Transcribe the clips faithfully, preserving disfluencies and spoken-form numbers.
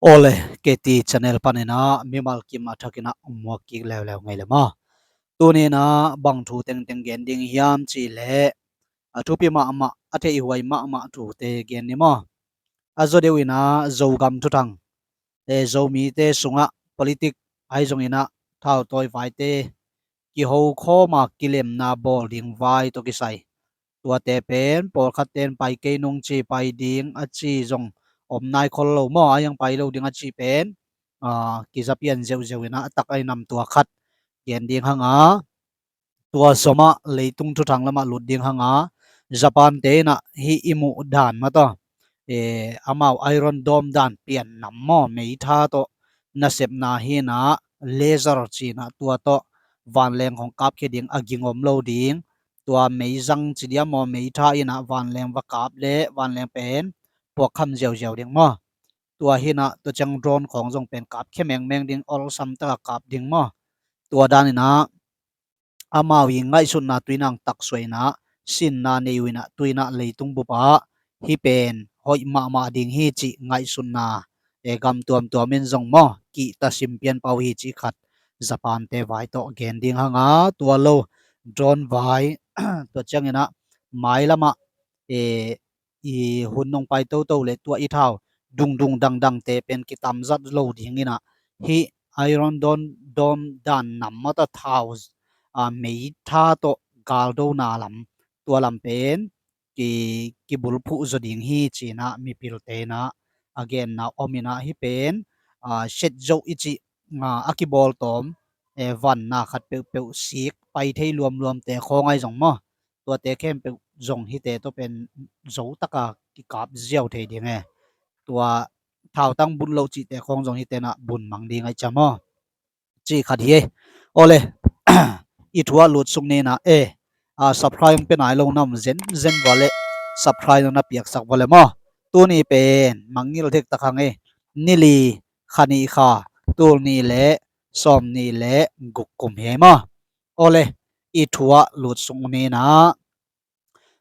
Awle, K T channel panin ah mimal kim a thakin ah muak kik leuleu ngei le maw. Tuni in ah bang thu tengteng gen ding hiam cih leh, a thupi mahmah, a theihhuai mahmah thute gen ni maw. A zaw deuh in ah Zogam thuthang, e, Zomite sungah politik ahi zongin ah thautawi vaite kiho khawm a kilemna bawl ding vai tawh kisai. Tuate pen pawlkhat ten pai kei nung ci, pai ding a ci zong om nai khol lo maw, a hiang pai lo ding a ci pen, a, kiza pian zeuhzeuh in ah a tak a i nam tua khat gen ding hang a, tua zomah leitung thuthang lamah lut ding hang a, Japan te in ah hih i muh dan mah tawh, e, amau Iron Dome dan pian nam maw, meitha tawh nasepna hi in ah, laser ci in ah tua tawh vanleng hong kapkhia ding, a ging om lo ding. Tua meizang ci diam maw, meitha in ah vanleng va kap leh vanleng pen puakkham ziauziau ding maw. Tua hi in ah tua ciang drone khawng zong pen kapkhia mengmeng ding, awlsam tak a kap ding maw. Tua dan in ah amau i ngaihsutna tu in ah taksuai in ah, sinna nei uh in ah, tu in ah leitung bup ah hih pen hoih mahmah ding hi cih ngaihsutna, e, gam tuamtuam in zong maw, kihta sim pian pah uh hi cih khat Japan te vai tawh gen ding hang a, tua lo drone vai, tua ciangin ah mailam ah, e, i hun nong pai toto leh tua i thau dungdung dangdangte pen kitamzat lo ding in ah, hih Iron Dome, Dome dan nam mah tawh thau, a, meitha tawh galdona lam, tua lam pen ki, kibulphuh zaw ding hi ci in ah mipilte in ah a genna om in ah, hih pen, a, set zo i cih, a, a kibawl tawm, e, vanna khat peuhpeuh sik pai thei luamluamte khawng ahi zong maw, tuate khempeuh zong hihte tawh pen zo tak a kikap ziau thei ding e. Tua thautang but loh cihte khawng zong hihte in ah bun mang ding ahi ciam aw, cih khat hi e. Awle, i thu ah lutsuk ni in ah, e, a, subscribe hong pia nai lo na om zenzen vua leh subscribe na piaksak vua leh maw. Tuni pen mangngilh dektak hang e. Ni li, kha nih kha, tul nih leh sawm nih leh guk kum hi maw. Awle, i thu ah lutsuk ni in ah,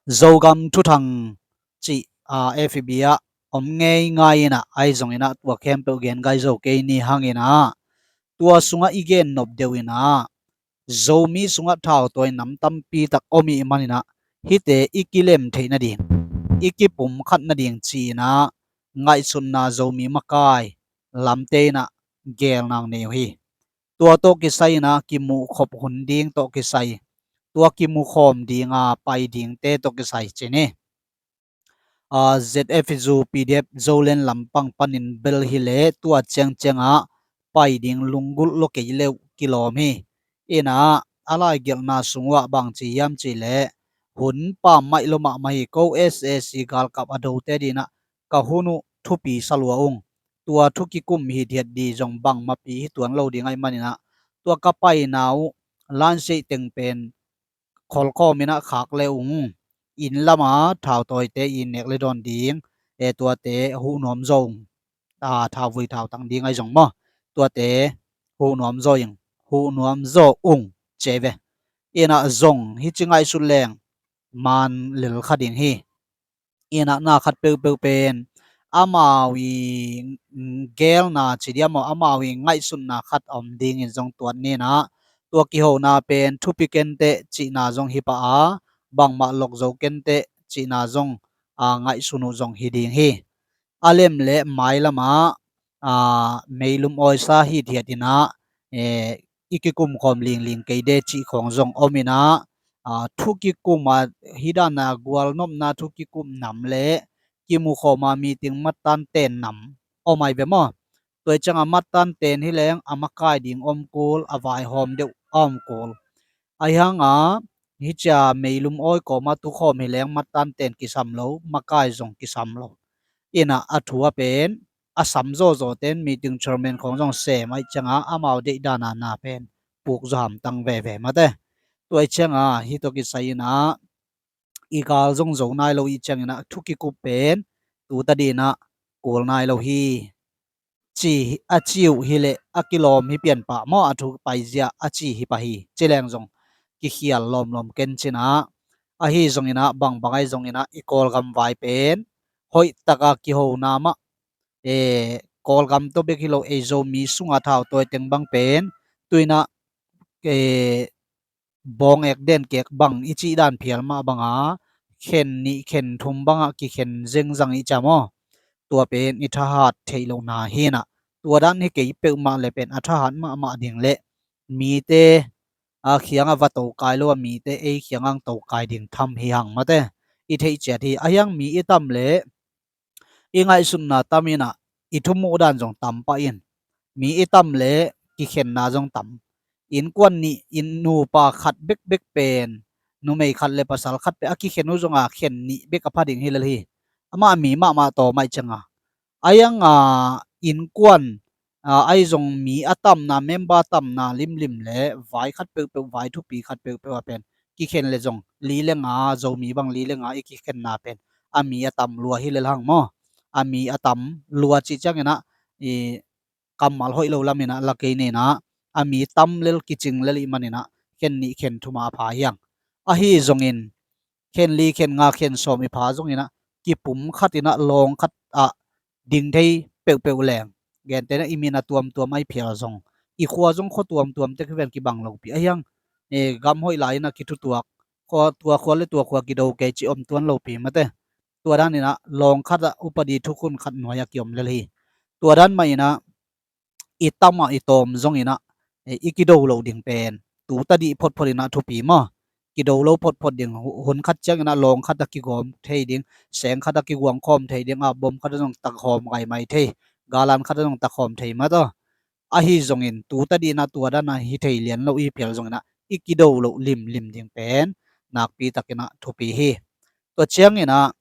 Zogam thuthang cih, a, F B ah om ngeingai in ah, ahi zongin ah tua khempeuh gen gai zo kei ni hang in ah, tua sungah i gen nop deuh in ah, Zomi sungah thautawi nam tampi tak om ih man in ah, hihte i kilem theih nading, i kipumkhat nading ci in ah ngaihsutna Zomi makai lamte in ah gelna nei uh hi. Tua tawh kisai in ah kimuhkhop hun ding tawh kisai, tua kimukhawm ding a pai dingte tawh kisai ci ni. A, Z F zu P D F Zoland lampang panin bel hi leh tua ciangciang ah pai ding lunggulh lo kei leuh kilawm hi. In ah a laigelhna sung uh ah bang ci hiam cih leh, hun pammaih lo mahmah hi, ko S A C galkap a dote ding in ah ka hun uh thupi sa lua ung. Tua thu kikum hithiat ding zong bangmah pi hi tuan lo ding ahih man in ah, tua ka paina uh lansiah teng pen kholkhawm in ah khak le ung, inn lam a thautawite i nek le dawn ding, e, tuate huh nuam zaw ung. A, thauvui thautang ding ahi zong maw, tuate huh nuam zaw ung, huh nuam zaw ung ci ve. In ah zong hih ci ngaihsut leng man lel kha ding hi. In ah na khat peuhpeuh pen amau i, mm, gelna ci diam maw, amau i ngaihsutna khat a om dingin zong tuat ni in ah, tua kihona pen thupi kenteh cihna zong hi pah a, bangmah lok zo kenteh cihna zong, a, ngaihsun uh zong hi ding hi. A lem leh mailam ah, a, meilum awisa hithiat in ah, e, i kikum khawm lingling kei de cih khawng zong om in ah, a, thu kikum a, hih dan a gualnopna thu kikum nam leh kimukhawm a meeting mattan ten nam om ahi ve maw. Tua hi ciang a mattan ten hi leng a makai ding om kul, a vaihawm deuh a om kul. Ahi hang a, hih ci a meilum awi kawm a tukhawm hi leng mattan ten kisam lo, makai zong kisam lo. In ah a thu ah pen a sam zawzaw ten meeting chairman khawng zong sem ahih ciang a, amau deih dan a na pen puk zaw hamtang veve mate. Tua ahih ciang a, hih tawh kisai in ah i gal zong zo nai lo ahih ciangin ah thu kikup pen tu ta ding in ah kul nai lo hi, ci, a ci uh hi leh a kilawm hi pian pah maw, a thu paizia a ci hi pah hi ci leng zong kikhial lawmlawm ken ci in ah, ahi zongin ah, bangbang ahi zongin ah, i Kawlgam vai pen hoih tak a kihona mah, e, Kawlgam tawh bek hi lo, ei Zomi sunga thautawi teng bang pen tuinah, eh, bawng ek den kek bang i cih dan phial mah banga khen nih khen thum bangah kikhen zengzang i cam aw. Tua pen i thahat theih lohna hinah, tua dan hi kei peuhmah le pen a thahat mahmah ding le mite a khiangah va tokai lo a mite ei khiangah tokai ding tham hi hang mate. I theih ciat hi a hiang mi i tam le i ngaihsutna tam inah i thumuh dan zong tam pah in mi i tam le kikhenna zong tam. Innkuan nih in nupa khat bekbek pen numei khat le pasal khat peuh a kikhen uh zonga khen nih bek a pha ding hi lel hi. Amah mi mahmah tawm aih cianga a hianga innkuan a, ahi zong mi a tamna, member tamna limlim le vai khat peuhpeuh, vai thupi khat peuhpeuh a pen kikhen le zong li le nga, Zomi bang li le nga i kikhenna pen a mi a tam lua hi lel hang maw. A mi a tam lua cih cianginah i kammal hoih lo laminah la kei ninah a mi tam lel kicing lel ih maninah khen nih khen thuma a pha hiang. Ahi zongin khen li khen nga khen sawm i pha zonginah kipum khatinah lawng khat ah ding thei peuhpeuh leng. Gentehna i min a tuamtuam aih phial zong i khua zong khua tuamtuam tek hi ven kibang lopi a hiang. E, gam hoih lai inah kithutuak khua, tua khua le tua khua kido kei ci om tuan lopi mate. Tua daninah lawng khatah upadi thukhun khat nuai a kiom lel hi. Tua dan mah inah i tamah i tawm zonginah, eh, i kido lo ding pen tu tadih photphot inah thupi maw. Kido lo photphot ding hu-, hun khat cianginah lawng khatah kigawm thei ding, seng khatah kiguang khawm thei ding, a bom khatah zong takhawm ngai mai thei, galan khatah zong takhawm thei mataw. Ahi zongin tu tadih inah tua danah hi thei lian lo i phial zonginah i kido lo limlim ding pen nakpi takinah thupi hi. Tua cianginah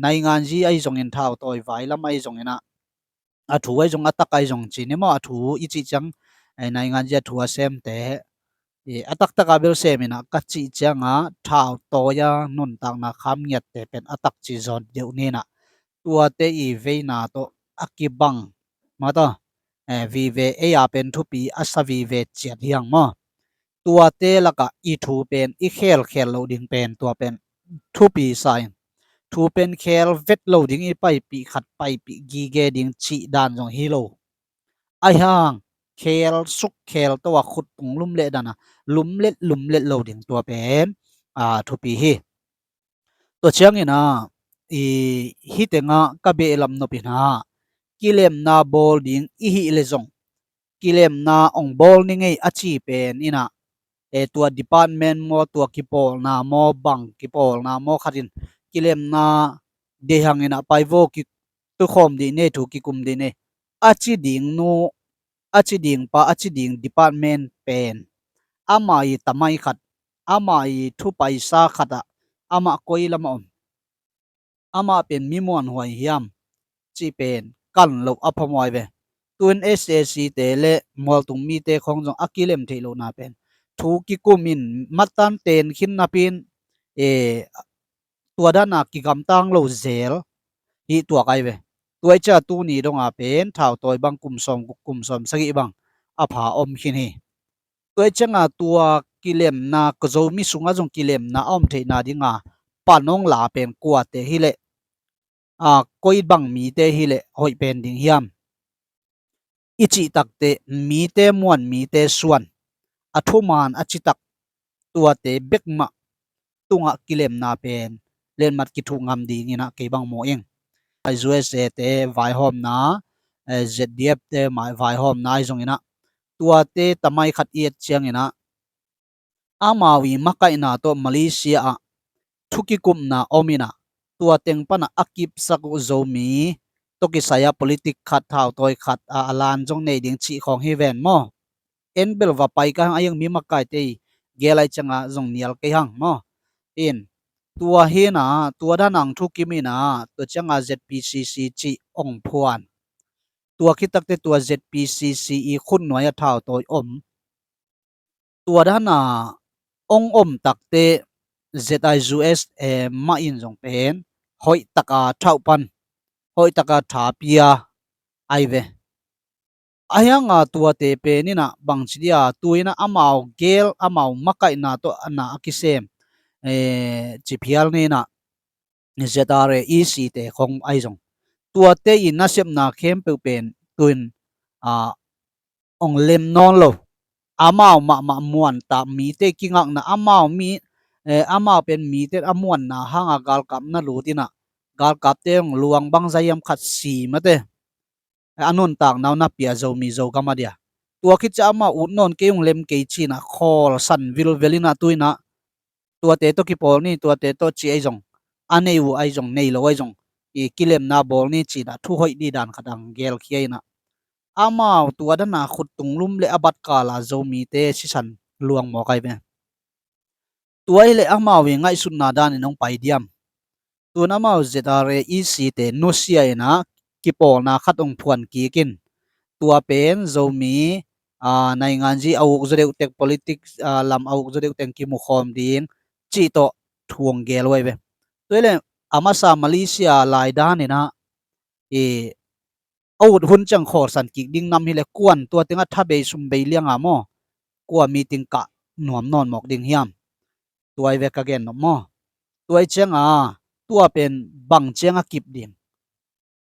nainganzi ahi zongin thautawi vai lam ahi zonginah a thu ahi zong a tak ahi zong ci ni maw, a thu i cih ciang, eh, nainganzi a thu a semte, eh, a taktak a bel seminah ka cih cianga thautawi a nuntakna kham ngiatte pen a tak ci zawt deuh ninah tuate i veina tawh a kibang mataw, eh, vive ei a pen thupi a sa vive ciat hiang maw. Tuate lakah i thu pen i khelkhel loh ding pen tua pen thupi sa in, thu pen khel vet lo ding i paipih khat paipih gige ding cih dan zong hi lo. Ahi hang khel suk khel to a khut tung lumlet dana lumlet lumlet lo ding tua pen, a, thupi hi. Tua ciangin ah, i, hih tengah ka behlap nop in ah, kilemna bawl ding i hih leh zong, kilemna hong bawl ni ngei a ci pen in ah, e, tua department maw, tua kipawlna maw, bang kipawlna maw khat in kilemna deih hang in ah pai vaw, kitukhawm dih ni, thu kikum dih ni a ci ding nu, a ci ding pa, a ci ding department pen ama i tamai khat, ama i thupaisa khat ah amah koi lam ah om, amah pen mi muanhuai hiam cih pen kan loh a phamawh ve. Tuin S A C te le mualtung mite khawng zong a kilem theih lohna pen thu kikum in matan ten khin napin, e, tua dana kigamtang lo zel hi tuak ai ve. Tua i cia tuni donga pen thautawi bang kum sawm, kum sawm sagih bang a pha om khin hi. Tua i cianga tua kilemna, ka Zomi sunga zong kilemna a om theihna dinga pan hong la pen kuate hi leh, a, koi bang mite hi leh hoih pen ding hiam i cih takteh, mite muan, mite suan, a thuman a citak tuate bekmah tungah kilemna pen letmat kithuh ngam dingin ah kei bang mu ing. U S A te vaihawmna, eh, Z D F te mai vaihawmna ahi zongin ah tuate tamai khat i et ciangin ah amau i makaihna tawh Malaysia ah thu kikupna om in ah, tua teng panah a kipsak uh Zomi tawh kisai a politik khat, thautawi khat a, a lan zong nei ding cih khawng hi ven maw. En bel va pai ka hang a, iang mi makaite i gel ai cianga zong nial kei hang maw. In, tua hi in ah, tua dan ang thu kim in ah, tua cianga Z P C C cih ong phuan. Tua khit takteh tua Z P C C i khut nuai a thautawi om, tua dana ong om takteh Z I U S A mah in zong pen hoih taka thauh pan, hoih taka tha pia ai ve. Ahi hanga tuate pen in ah bangci dia tu in ah amau gel, amau makaihna tawh a na a kisem, eh, ci phial ni in ah Z R A E C te khong ahi zong, tuate i nasepna khempeuh pen tuin, a, ong lem nawn lo. Amau mahmah muantak mite kingakna, amau mi, eh, amau pen mite a muanna hanga galkapna lut inah, galkapte ong luang bangzah hiam khat si mate. A nuntakna uh na pia Zomi Zogam a dia. Tua khit ciah amau ut nawn kei ung lem kei cinah khawlsan vilvel inah tu inah tuate tawh kipawl ni, tuate tawh ci ahi zong, a nei uh ahi zong, nei lo ahi zong, i kilemna bawl ni cinah thu hoih di dan khat ang gelkhia inah. Amau tua dana khuttung lum le a bat kala Zomite sisan luang mawk ahi ve. Tua hileh amau i ngaihsutna danin hong pai diam? Tun amau Z R A E C te nusia inah kipawlna khat hong phuan kik in. Tua pen Zomi, a, nainganzi a ukzaw deuh teng, politics, a, lam a ukzaw deuh teng kimukhawm ding cih tawh thu hong gel uh ahi ve. Tua hileh a masa Malaysia lai dan inah, i, a ut hun ciang khawlsan kik ding nam hileh kuan tua tengah tha bei sum bei lianga maw, kua meeting kah nuam nawn mawk ding hiam? Tua hi ve ka gen nop maw. Tua hi cianga tua pen bang cianga kip ding?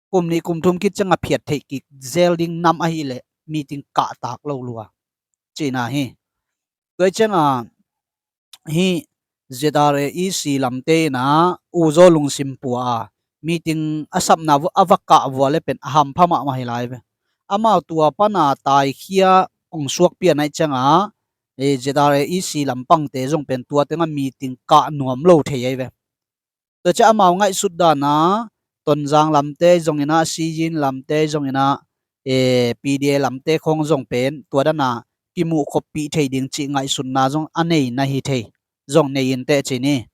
Kum nih kum thum khit cianga phiat theih kik zel ding nam ahileh meeting kah tak lo lua cihna hi. Tua hi cianga hih Z R A E C lamte inah uzaw lungsim pua a meeting a sapna a va kah vua le pen a hampha mahmah hi lai ve. Amau tua pana taikhia ong suak pian ahi cianga, eh, Z R A E C lampangte zong pen tua tengah meeting kah nuam lo thei ahi ve. Tua ciah amau ngaihsut dana Tonzang lamte zong inah, Siyin lamte zong inah, eh, P D A lamte khawng zong pen tua dana kimuh khoppih thei ding cih ngaihsutna zong a nei na hi thei, zong nei in teh ci ni.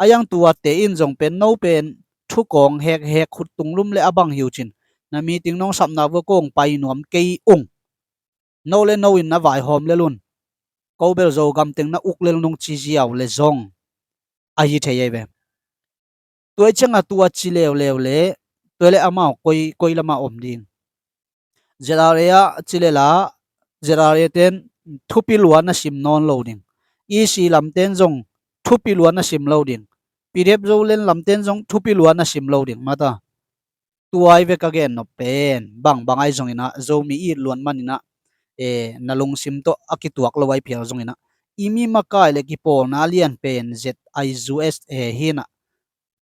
A yang tuate in zong pen no pen thukawng hekhek khuttung lum le a bang hi uh cin, na meeting nong sapna vua kong pai nuam kei ung. No le no in na vaihawm lel un. Ko bel Zogam teng na uk lel nung ci ziau le zong ahi thei ahi ve. Tua hi cianga tua ci leuleu le tua le amau koi, koi lama om ding? Z R A ah ci lela Z R A ten thupi lua na sim nawn lo ding. E C lamten zong thupi lua na sim lo ding. P D F Zoland lamten zong thupi lua na sim lo ding mata. Tua hi ve ka gen nop pen, bangbang ahi zonginah, Zomi it luat maninah, eh, na lungsim tawh a kituak lo ahi phial zonginah, i mi makai le kipawlna lian pen Z I U S A hinah,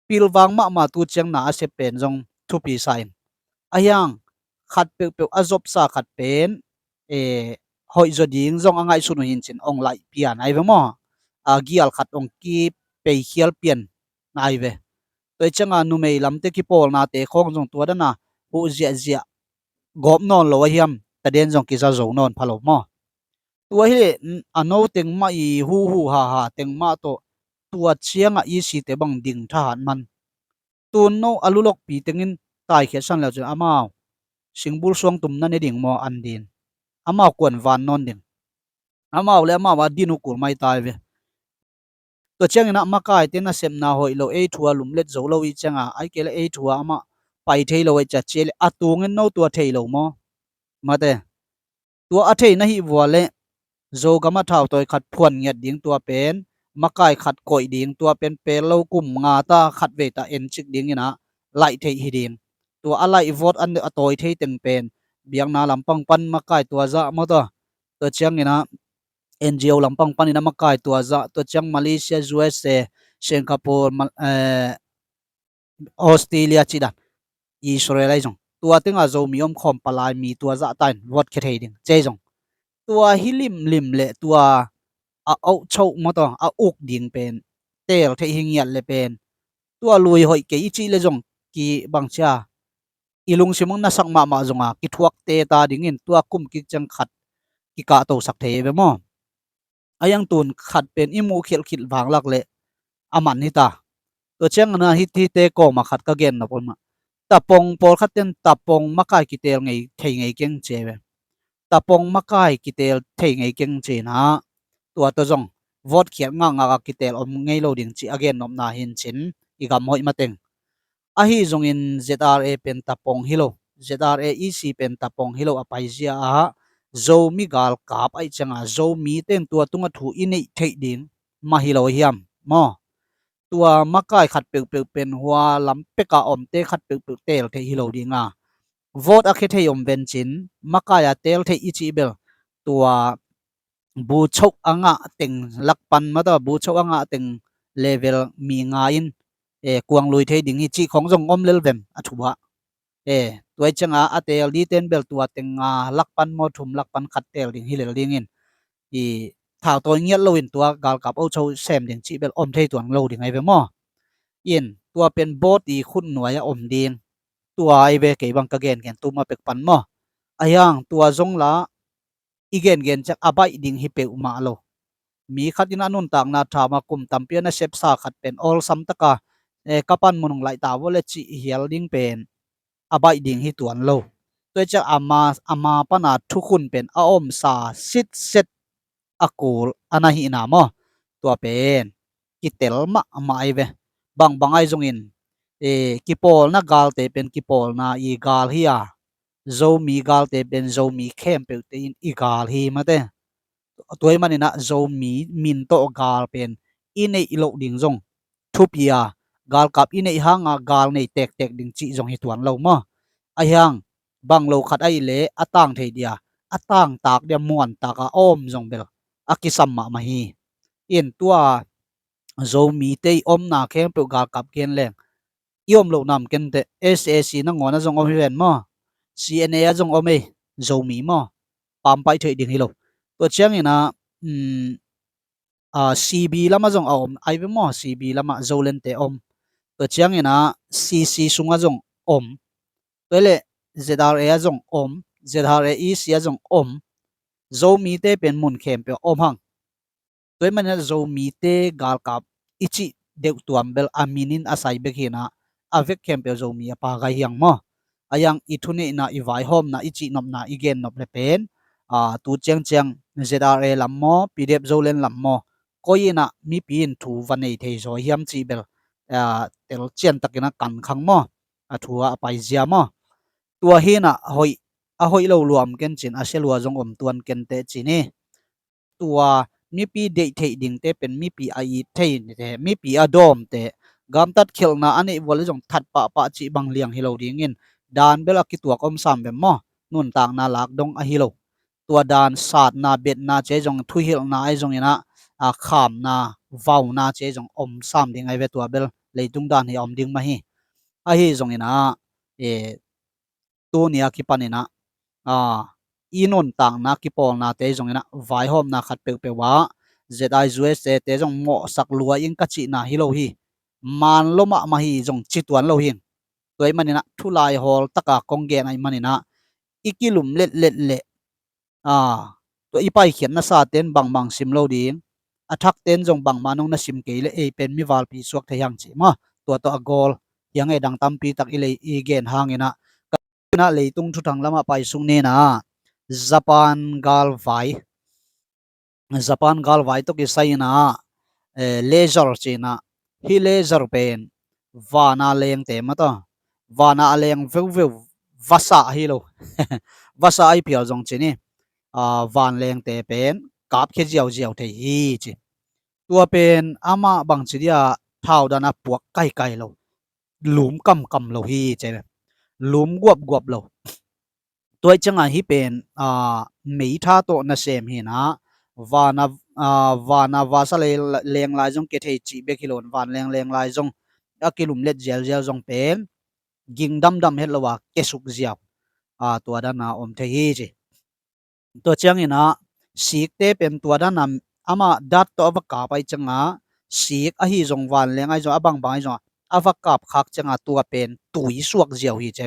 pilvang mahmah tu ciang na a sep pen zong thupi sa in. A hiang khat peuhpeuh a zopsa khat pen, eh, hoihzaw ding zong a ngaihsun uh hincin ong laih pian ahi ve maw? A gial khat ong kipeikhial pian ahi ve. Tua hi cianga numei lamte kipawlnate khawng zong tua dana huh ziahziah gawp nawn lo ahiam, taden zong kiza zo nawn pha lo maw? Tua hileh a no teng mah i huhu haha teng mah tawh tua ciangah E C te bang ding thahat man. Tun no a lulokpi tengin taikhiatsan leu cin amau singbul suangtum na ne ding maw an din? Amau kuan van nawn ding? Amau le amau a din uh kul mai tai ve. Tua cianginah makaite nasepna hoih lo, ei thua lumlet zo lo i cianga, ai kei le ei thua amah pai thei lo ahi cia cia le a tungin no tua thei lo maw? Mate. Tua a thei na hih vua le Zogam a thautawi khat phuan ngiat ding, tua pen makai khat koih ding, tua pen pel lo kum nga ta khat vei ta encik dinginah laih theih hi ding. Tua a laih vawt a tawi thei teng pen biakna lampang pan makai tua zah maw tua? Tua cianginah N G O lampang panin a makai tua zah, tua ciang Malaysia, U S A, Singapore, Australia cih dan, Israel ahi zong, tua tengah Zomi omkhawm palai mi tua zah tain votkhia thei ding cei zong. Tua hi limlim le tua a auhchoh maw tua a uk ding pen teel theih hi ngiat le pen tua lui hoih kei i cih le zong kibangcia i lungsim hong nasak mahmah zonga kithuakte ta dingin tua kum kik ciang khat kikahtosak thei ve maw? A hiang tun khat pen i muh khialhkhilh vanglak le a man hita. Tua ciangana hithite kawma khat ka gen nop om ah, tapong pawlkhat ten tapong makai kiteel ngei thei ngei keng ci ve. Tapong makai kiteel thei ngei keng cinah tua tua zong votkhiat ngakngak a kiteel om ngei lo ding cih a gen nopna hincin i gam hoih mateng. Ahi zongin Z R A pen tapong hi lo, Z R A E C pen tapong hi lo a paizia ah Zomi galkap aih cianga Zomi ten tua tunga thu i neih theih ding mah hi lo hiam maw? Tua makai khat peuhpeuh pen hua lam peka omte khat peuhpeuh teel theih hi lo dinga Vote a khia thei om vencin, makai a teel thei i cih bel, tua bu choh a ngah teng lak pan mata, bu choh a ngah teng level mi nga in, e, kuang lui thei ding hi cih khong zong om lel vem a thu ah. E, tua i cianga a teel diten bel tua teng nga lak pan maw, thum lak pan khat teel ding hi lel dingin, i, thau tawi ngiat loin tua galkap ocho sem ding cih bel om thei tuan lo ding ai ve maw? In, tua pen vote i khut nuai a om ding. Tua ai ve kei bang ka gengen tuma pek pan maw? Ahiang tua zong la i gengen ciang a baih ding hi peuhmah lo. Mi khat in a nuntakna thauma kum tampi a na sepsa khat pen awlsam taka, e, ka pan mun hong laih ta vua le cih hial ding pen a baih ding hi tuan lo. Tua i ciang ama, ama pana thukhun pen a omsa sitset a kul a na hihna maw? Tua pen kitel mahmah ai ve. Bangbang ai zongin, e, kipawlna galte pen kipawlna i gal hi a, Zomi galte pen Zomi khempeuhte in i gal hi mate. Tua i maninah Zomi min tawh gal pen i neih loh ding zong thupi a, galkap i neih hanga gal nei tektek ding cih zong hi tuan lo maw? Ahiang bang lo khat ahih leh a tang thei dia, a tangtak dia muantak a om zong bel a kisam mahmah hi. In tua Zomite i omna khempeuh galkap gen leng i om loh nam kente, S A C nangawn a zong om hi ven maw? C N A a zong om ei, Zomi maw? Pampaih theih ding hi lo. Tua ciangin a, um, a, C B lamah zong a om ai ve maw? C B lamah Zolente om. Tua ciangin a C C sungah zong om. Tua le Z R A a zong om. Z R A E C a zong om. Zomite pen mun khempeuh a om hang. Tua i maninah Zomite galkap i cih deuh tuam bel a minin a sai bek hinah, a vek khempeuh Zomi a pagai hiang maw? Ahiang i thuneihna, i vaihawmna, i cihnopna i gennop le pen, a, tu ciangciang Z R A lam maw, P D F Zoland lam maw, koi inah mipi in thu va nei thei zaw hiam cih bel, a, tel ciantakinah kankhang maw? A thu ah a paizia maw? Tua hinah hoih, a hoih lo luam ken cin, a sia lua zong om tuan kente cin hi. Tua mipi deih theih dingte pen mipi a it theite, mipi a dawmte, gamtat khialhna a neih vua le zong that pahpah cih bang liang hi lo dingin, dan bel a kituak om sam vem maw? Nuntakna lak dong ahi lo. Tua dan satna, betna ci ai zong, thuhilhna ai zonginah, a, khamna, vauna ci ai zong om sam ding ai ve, tua bel leitung dan hi a om ding mah hi. Ahi zonginah, e, tuni a kipaninah, a, i nuntakna kipawlnate zonginah vaihawmna khat peuhpeuh ah Z I U S A te zong mawhsak lua ing ka cihna hi lo hi. Man lo mahmah hi zong ci tuan lo hi. Tua i maninah thulai hawl taka kong gen ai maninah i kilum letlet leh, a, tua i paikhiat nasaten bangbang sim lo ding, a thakten zong bangmah nong na sim kei le ei pen mivalpi suak thei hang ci maw? Tua tawh a gawl hiang e, dang tampi tak i lei i gen hanginah, ka inah leitung thuthang lamah paisuk ninah Japan galvai, Japan galvai tawh kisai inah, eh, laser cinah, hih laser pen vana lengte mataw, vana a leng veuveu vasa ahi lo. Vasa ahi phial zong cin hi, a, vanlengte pen kapkhia ziauziau thei hi ci. Tua pen amah bangci dia thaudan a puak kaikai lo, lum kamkam lo hi ci. Lum guapguap lo. Tua i ciangah hih pen, a, meitha tawh nasem hinah, vana, a, vana vasa le-, leng lai zong kia thei cih bek hi lo, vanleng leng lai zong a kilum let zialzial zong pen ging damdam het lo a kia suk ziau, a, tua dana om thei hi ci. Tua cianginah sikte pen tua dana amah dat tawh a va kap ai ciangah, sik ahi zong vanleng ahi zong a bangbang ahi zong a va kap khak ciangah tua pen tui suak ziau hi ci.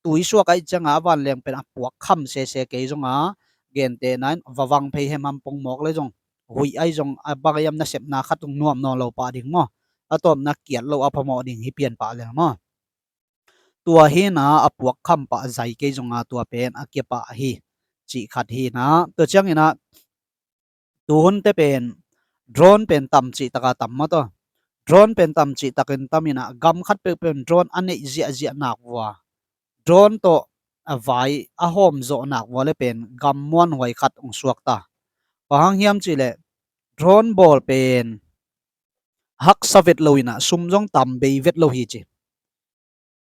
Tui suak ahi ciangah a vanleng pen a puak kham sese kei zonga, gentehna in va vang phei hemham pongmawk le zong, huih ahi zong a bang ahi am nasepna khat tung nuam nawn lo pah ding maw? A tawpna kiat lo a phamawh ding hi pian pah lel maw? Tua hinah a puak kham pah zai kei zonga tua pen a kia pah hi cih khat hinah. Tua cianginah tuhunte pen drone pen tam cih taka tam mataw. Drone pen tam cih takin taminah gam khat peuhpeuh in drone a neih ziahziah nak vua, drone tawh a vai a hawm zawh nak vua le pen gam muanhuai khat hong suak ta. Bang hang hiam cihleh drone bawl pen haksa vet lo inah sum zong tam bei vet lo hi ci.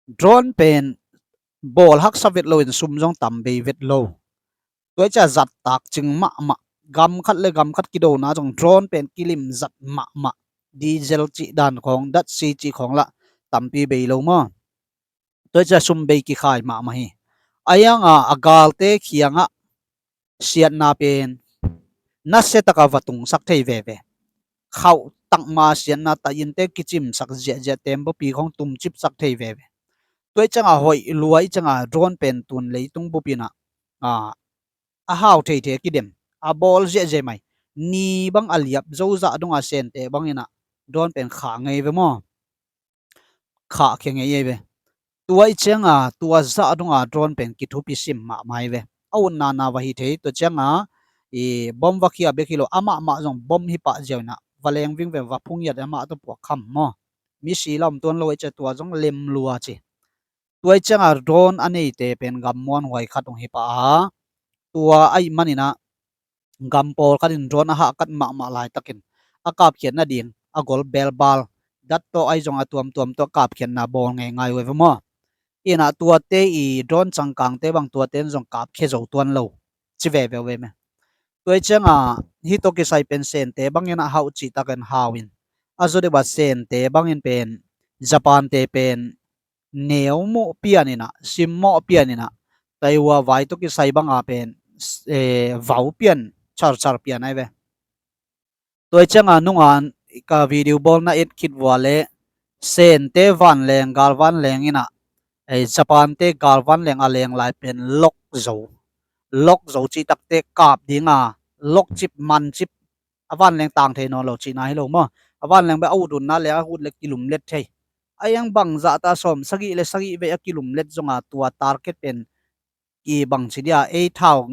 Drone pen bawl haksa vet lo in sum zong tam bei vet lo. Tua i ciah zat tak cing mahmah, gam khat le gam khat kidona zong drone pen kilim zat mahmah, diesel cih dan khawng, datsi cih khawng lah tampi bei lo maw. Tua i ciah sum bei kikhai mahmah hi. A ianga a galte khiangah siatna pen nasia taka va tungsak thei veve. Khauh takma siatna tahin te kicimsak ziahziah, tembaw pi khawng tumcipsak thei veve. Tua i cianga hoih lua i cianga drone pen tun leitung bupinah a, a hau theithei a kidem, a bawl ziahziah mai. Ni bang a liap zozah donga Sente banginah drone pen khah ngei ve maw. Khah khia ngei ei ve. Tua i cianga tua zah donga drone pen kithupi sim mahmah ei ve. A utna na va hi thei. Tua cianga i bom va khia bek hi lo, amahmah zong bom hi pah ziau inah va leng ving ve, va phung iat amah tawh puak kham maw. Misi lam tuan lo i cia tua zong lem lua ci. Tua i cianga drone a neite pen gam muanhuai khat hong hi pah a, tua aih maninah gam pawlkhat in drone a hahkat mahmah laitakin a kapkhiat nading a gol belbal, dat tawh ahi zong a tuamtuam tawh kapkhiatna bawl ngeingai uh e ve maw. Inah tuate i drone cangkangte bang tuate in zong kapkhia zo tuan lo ci veve uh e me. Tua i cianga hih tawh kisai pen Sente bangin a hauh cihtakin hau in, a zaw deuh a Sente bangin pen Japan-te pen neu muh pian inah, simmawh pian inah, Taiwan vai tawh kisai banga pen, eh, vau pian, charchar pian ai ve. Tua i cianga nunga ka video bawl na et khit vua le Sente vanleng, galvanleng inah, eh, Japan-te galvanleng a leng lai pen lok zo. Lok zo cihtakte kap dinga, lokcip mancip, a vanleng tang thei nawn lo cihna hi lo maw. A vanleng bek a ut utna le a ut le kilumlet thei. A iang bangzah ta sawm sagih le sagih vei a kilumlet zonga tua target pen i bangci dia, ei thau,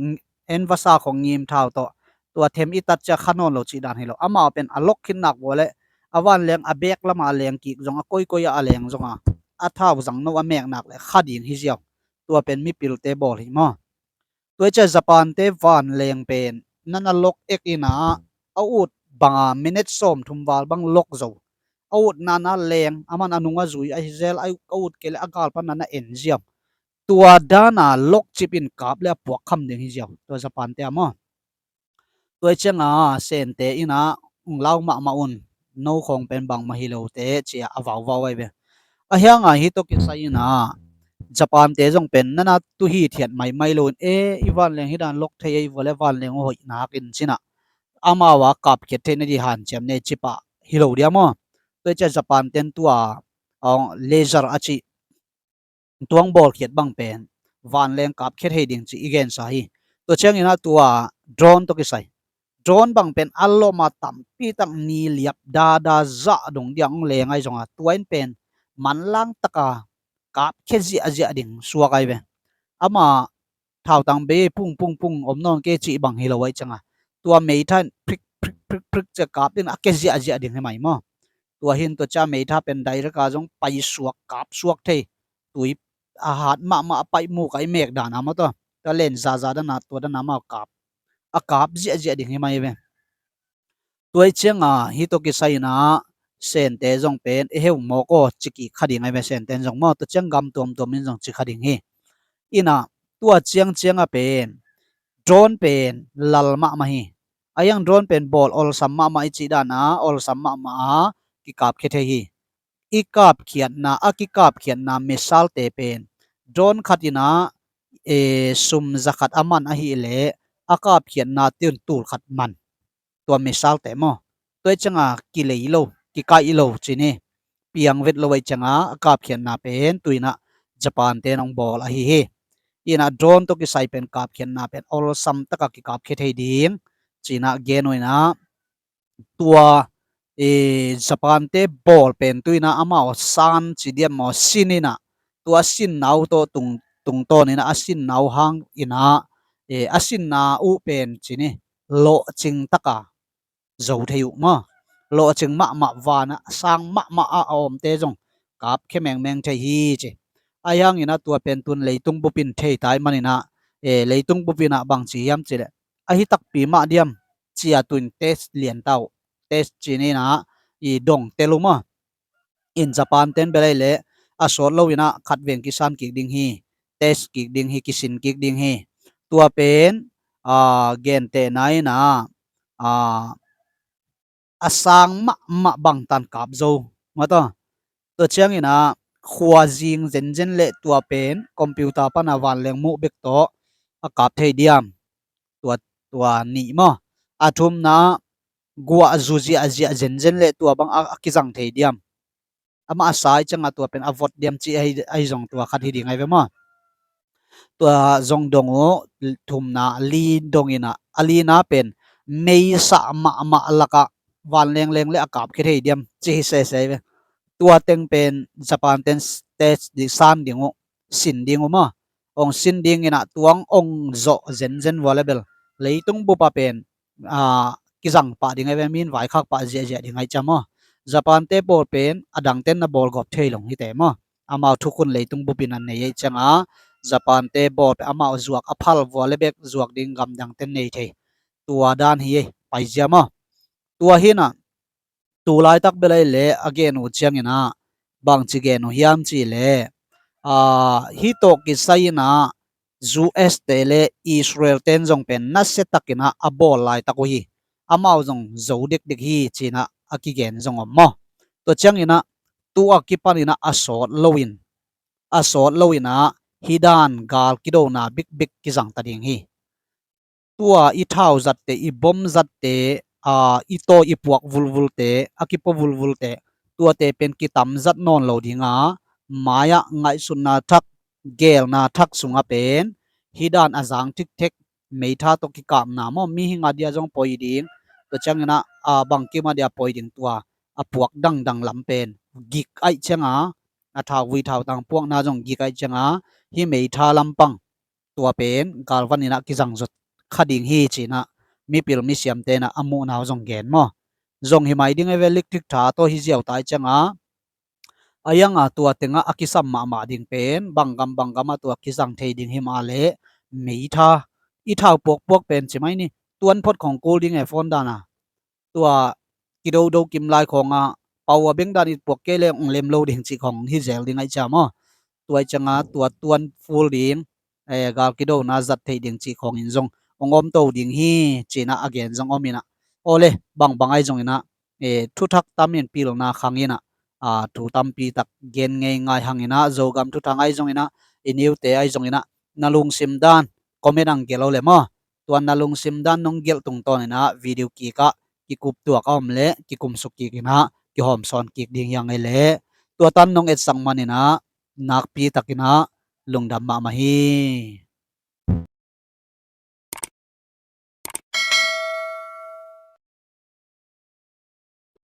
en vasa khong ngim thau tawh tua them i tat cia kha nawn lo cih dan hi lo. Amau pen a lok khin nak vua le a vanleng a bek lama a leng kik zong, a koikoi ah a leng zonga a thau zang no a mek nak le kha ding hi ziau. Tua pen mipilte bawl hi maw. Tua i cia Japan-te vanleng pen nana lok ek inah a ut banga minute sawm thum val bang lok zo. A utna na leng, a man a nung a zui ahi zel, a ut kei le a galpan nana en ziau. Tua dana lokcip in kap le a puak kham ding hi ziau tua Japan-te a maw. Tua i cianga Sente inah ung lau mahmah un, no khawng pen bangmah hi lote cia a vauvau ai ve. A hianga hih tawh kisai inah Japan-te zong pen nana tuhi thiat maimai lo in, e, i vanleng hi dan lok thei ei vua le vanleng uh hoih nak in cinah amau a kapkhiat theih nadih hanciam nei cipah hi lo dia maw. Tua i cia Japan-ten tua, a, laser a cih tuang bawlkhiat bang pen vanleng kapkhia thei ding ci i gensa hi. Tua cianginah tua drone tawh kisai, drone bang pen a lawma tampitak ni liap dada zah dong diang hong leng ahi zonga tua in pen manlang taka kapkhia ziahziah ding suak ai ve. Ama thautang bei pung pung pung om nawn kei cih bang hi lo ahi cianga tua meitha in phrik phrik phrik phrik cia kap ding a kia ziahziah ding hi mai maw. Tua hin tua cia meitha pen direct a zong paisuak kapsuak thei. Tui a hat mahmah a paih muk a i mek dana maw tua, tua len zaza dana tua dana maw kap, a kap ziahziah ding hi mai ve. Tua i cianga hih tawh kisai inah Sente zong pen e heu mawk aw ci kik kha ding ai ve. Senten zong maw tua ciang gam tuamtuam in zong ci kha ding hi. Inah tua ciangcianga pen drone pen lal mahmah hi. A iang drone pen bawl olsam mahmah i cih dana olsam mahmah a kikapkhia thei hi. I kapkhiatna, a kikapkhiatna missile-te pen drone khat inah, e, sum za khat a man ahileh a kapkhiatna tun tul khat man. Tua missile-te maw, tua i cianga kilei lo, kikaih lo ci ni. Piang vet lo ahi cianga a kapkhiatna pen tu inah Japan-te in hong bawl ahi hi. Inah drone tawh kisai pen kapkhiatna pen olsam taka kikapkhia thei ding ci inah gen uh inah tua, e, Japan-te bawl pen tu inah amau san ci diam maw, sin inah tua sinnau tawh tung, tungtawn inah a sinnau hang inah, e, a sinna uh pen ci ni lawhcing taka zo thei uh maw. Lawhcing mahmah vanah sang mahmah a a omte zong kapkhia mengmeng thei hi ci. Ahi hanginah tua pen tun leitung bupin thei tai maninah, e, leitung bupinah bang ci hiam cileh, ahi takpi mah diam cia tuin test lian tau, test ci ninah i dong tel uh maw. In Japan-ten bel ahi leh a sawt lo inah khat veng kisan kik ding hi. test kik ding hi, kisin kik ding hi. Tua pen, aa, gentehna in ah, aa, a sang mahmah bangtan kap zo. Mataw. Tua ciangin ah khuazing zenzen le tua pen computer pan a vanleng muh bek tawh a kap thei diam? Tua, tua nih maw. A thumna, guah zu ziahziah zenzen le tua bang a, a kizang thei diam? Amah a sa ahih ciangin tua pen a vot diam cih ahi, ahi zong tua khat hi ding ahi ve maw. Tua zong dong uh, thumna, li dong in ah, a lina pen meisa mahmah lakah vanleng leng le a kap khia thei diam cih hi sese ahi ve. Tua teng pen Japan ten test ding, san ding uh, sin ding uh maw. Ong sin ding in ah tua ong zawh zenzen vua le bel leitung bup ah pen, aa, kizang pah ding ahi ve, min vaikhak pah ziahziah ding ahi ciang maw. Japan te bawl pen a dang ten na bawl gawp thei lo hi te maw. Amau thukhun leitung bup in a nei ahih ciang a, Japan te bawl pen amau zuak a phal vua le bek zuak ding gamdang ten nei thei. Tua dan hi ei, paizia maw. Tua hi in ah, tu laitak bel ahih leh a gen uh ciangin ah bangci gen uh hiam cih leh, aa, hih tawh kisai in ah U S te le Israel ten zong pen nasia takin ah a bawl laitak uh hi. Amau zong zo dikdik hi ci in ah a kigen zong om maw. Tua ciangin ah tu a kipan in ah a sawt lo in, a sawt lo in ah hih dan gal kidona bikbik kizang ta ding hi. Tua i thau zatte, i bom zatte, aa, i tawi i puak vulvulte, a kipua vulvulte, tuate pen kitam zat nawn lo ding a, mai-ah ngaihsutna thak, geelna thak sungah pen hih dan a zang thikthek, meitha tawh kikapna maw, mihing a dia zong poi ding, tua ciangin ah, aa, bangkim a dia poi ding, tua a puak dangdang lam pen gik ahih ciang a, a thau vui thau tang puakna zong gik ahih ciang a, hih meitha lampang tua pen galvan in ah kizang zot kha ding hi ci in ah mipil misiamte in ah a muhna uh zong gen maw. Zong hi mai ding ahi ve, electric tha tawh hi ziau ta ahih ciang a, a yang a tua teng ah a kisam mahmah ding pen bang gam bang gam ah tua kizang thei ding hi mah leh, meitha, i thau puakpuak pen ci mai ni, tuan phot khong kul ding e phone dan a. Tua kidodo kim lai khawng ah pau a beng dan i puak kei leh ong lem lo ding cih khawng hi zel ding ahih ciang maw. Tua ahih ciang a tua tuan full ding, eh, gal kidona zat theih ding cih khawng in zong ong om to ding hi ci in ah a gen zong om in ah. Aw le, bangbang ahi zong in ah, eh, thuthak tam in pilna khang in ah, ah, thu tampi tak gen ngei ngai hang in ah, Zogam thuthang ahi zong in ah, i news te ahi zong in ah, na lungsim dan comment ah gelh o le maw. Tua na lungsim dan nong gelh tungtawn in ah video kik ah kikup tuak a om leh kikumsuk kik in ah kihawmsawn kik ding hi hang ei leh. Tua tan nong etsak man in ah nakpi tak in ah lungdam mahmah hi.